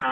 Lub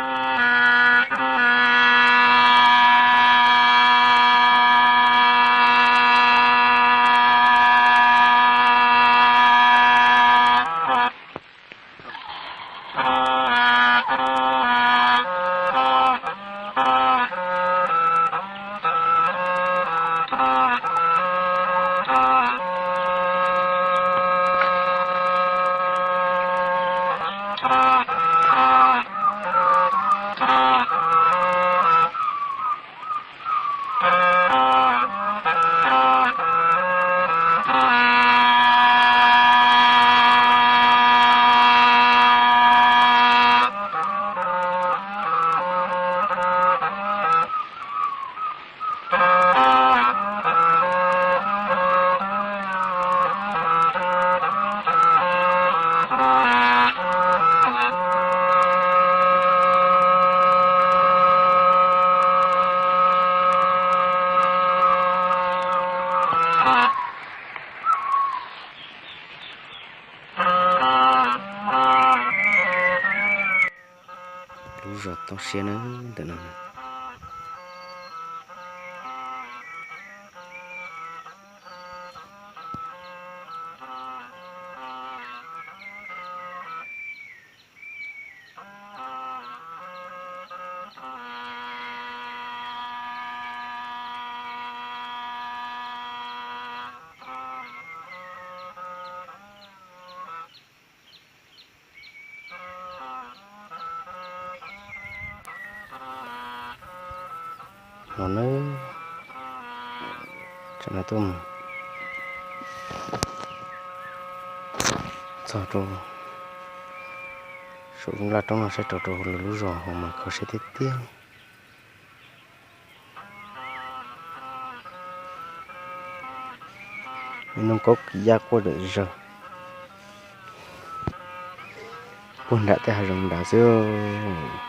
zos toj siab na, ntawm no. No na, tsam no tuaj mus txog rau saum lub nplaj roob no saib rau rau lawv lub zos hauv mas kho siab tiag tiag. Me noog kaub kis yaj quaj dawm zaws puag nram tej hav zoov nrad xwb.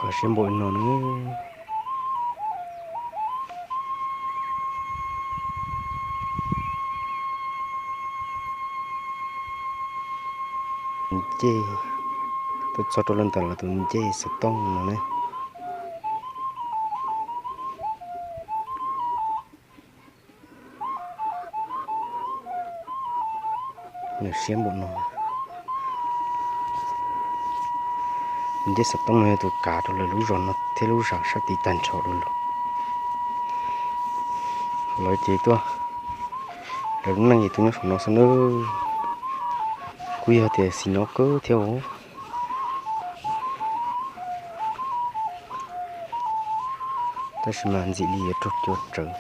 Kho siab npaum no na. Ncej, tuaj txog rau lawv ntawm lawv tus ncej xov tooj no ne. Siab npaum no. Ncej xov tooj no yog tus kav rau lawv lub zos no thiab lub zos sab tid tag nrho rau lawv. Lawv ces tuaj, lawv lub neej ces tuaj nyob saum no xwb nawb. Kuj yog tias xis nyob kawg thiab os. Tab sis mas ntxim li yuav raug cua tsawv.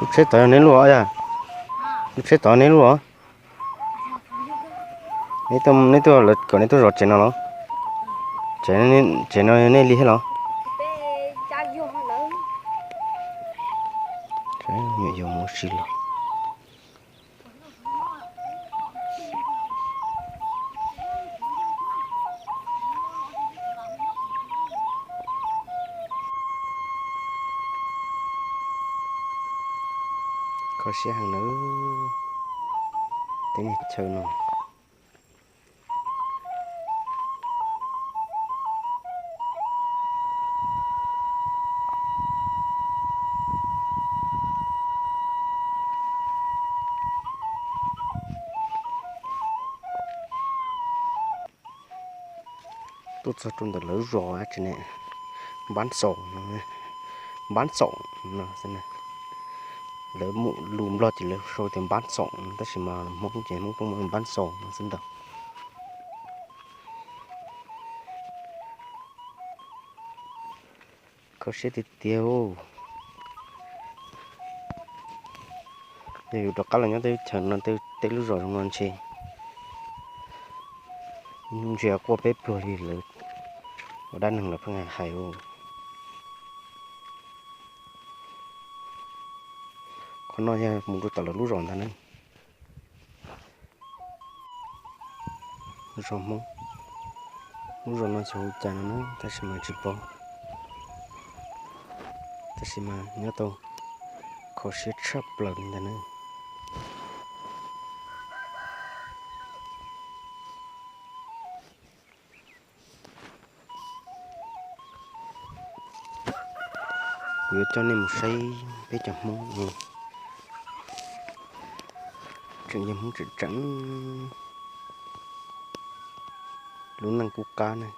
Lub tsheb tod yog neb lub os yom? Lub tsheb tod neb lub os? Neb tuaj, neb tuaj, lawv kom neb tuaj zov tsev no los? Tsev no yog nej li thiab los? Nyuam yaus mus ua si los. Siab heev nawb, tej niag chaw no. Tuaj txog rau ntawm lawv zos tsis ne, Npab Xaum no, Npab Xaum no. Lawv muaj lus Nplog ces lawv sau tias Npab Xaum, tab sis mas Hmoob ces Hmoob pheej muab Npab Xaum no xwb ntag. Kho siab tiag tiag. Yog yus rov qab los nyob teb chaws no, tej lub zos zoo no ntshe ib hnub ntshe quaj peb pluag li lawv ua dab neeg lawv pheej hais. Qhov no yog mus rau tom lawv lub zos ntag na. Zos Hmoob, lub zos no xyov hu cas no na, tab sis mas tsis paub, tab sis mas nyob tau kho siab tshaj plaws li ntag na. Kuv yuav coj nej mus saib peb cov Hmoob, tseem yog Hmoob tseem tseem, lub neej kub qab ne.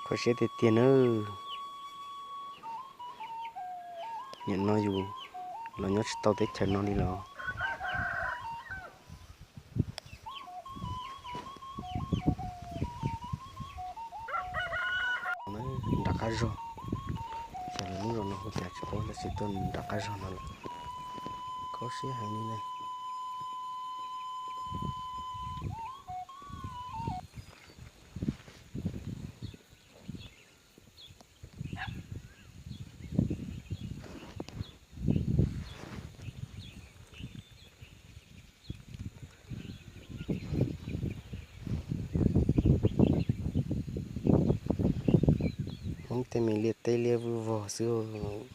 Kho siab tiag tiag nawb. Nim no yus los nyob tsis tau teb chaws no li los. Nram qab zog, xyov lawv lub zos no hu cas tsis paub, tab sis tuaj nram qab zog no lawm. Kho siab heev li ne. Hmoob tej me liaj teb liaj vwj vog xwb.